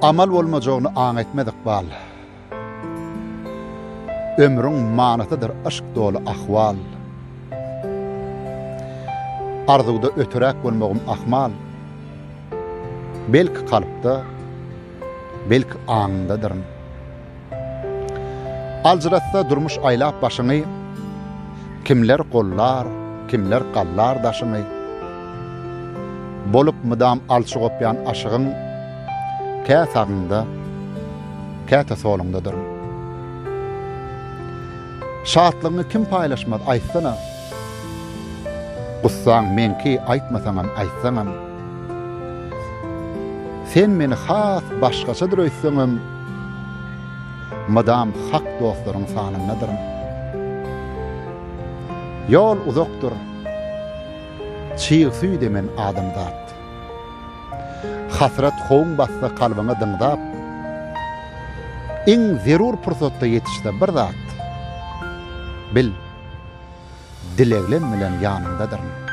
Amal bolmajagyny aň etmez ykbal. Ömrüň manysydyr yşk doly ahwal. Arzuwda öteräk bolmagym ahmal. Belki kalpda, belki aňyňdadyryn. Aljyratsa durmuş aýlap başyňy, Kimler gollar, kimler gallar daşyňy. Bolup mydam alçy gopýan aşygyň, Kä sagyňda, käte soluňdadyryn. Şatlygyňy kim paýlaşmaz, aýtsana? Gussaň meňki aýtmasaňam, aýtsaňam. Sen meni has başgaçadyr öýtseňem, Mydam hak dostlaryň sanyndadyryn. Ýol uzakdyr, çyg süýt emen adamzat. Hasrat howuň bassa kalbyňy dyňzap, Iň zerur pursatda ýetişse bir zat, Bil, dileglem bilen ýanyňdadyryn.